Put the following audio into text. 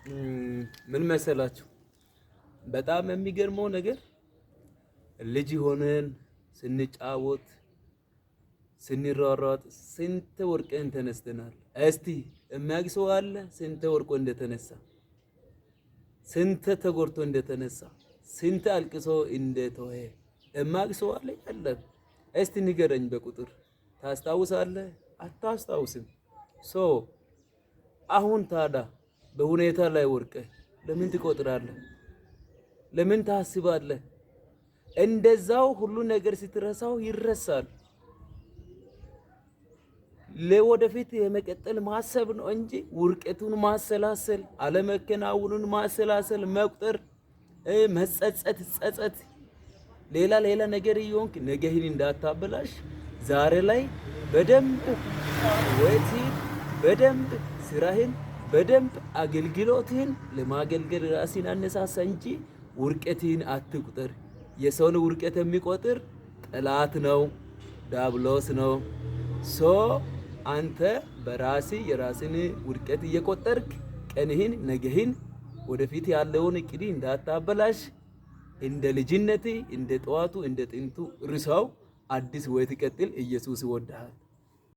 ምን መሰላችሁ? በጣም የሚገርመው ነገር ልጅ ሆነን ስንጫወት ስንሯሯጥ ስንት ወርቀን ተነስተናል። እስቲ የሚያውቅ ሰው አለ? ስንት ወርቆ እንደተነሳ፣ ስንት ተጎድቶ እንደተነሳ፣ ስንት አልቅሶ እንደተወ የሚያውቅ ሰው አለ? የለም። እስቲ ንገረኝ በቁጥር ታስታውሳለህ? አታስታውስም። So አሁን ታዲያ በሁኔታ ላይ ወርቀህ ለምን ትቆጥራለህ? ለምን ታስባለህ? እንደዛው ሁሉ ነገር ስትረሳው ይረሳል። ለወደፊት የመቀጠል ማሰብ ነው እንጂ ውርቀቱን ማሰላሰል፣ አለመከናወኑን ማሰላሰል፣ መቁጠር፣ መጸጸት፣ ጸጸት፣ ሌላ ሌላ ነገር እየሆንክ ነገህን እንዳታበላሽ ዛሬ ላይ በደንብ ወይት፣ በደንብ ስራህን፣ በደንብ አገልግሎትህን ለማገልገል ራስህን አነሳሳ እንጂ ውርቀትህን አትቁጠር። የሰውን ውርቀት የሚቆጥር ጠላት ነው፣ ዳብሎስ ነው። So አንተ በራሲ የራስን ውድቀት እየቆጠርክ ቀንህን፣ ነገህን፣ ወደፊት ያለውን እቅድ እንዳታበላሽ። እንደ ልጅነት፣ እንደ ጠዋቱ፣ እንደ ጥንቱ ርሳው። አዲስ ወይ ትቀጥል። ኢየሱስ ይወድሃል።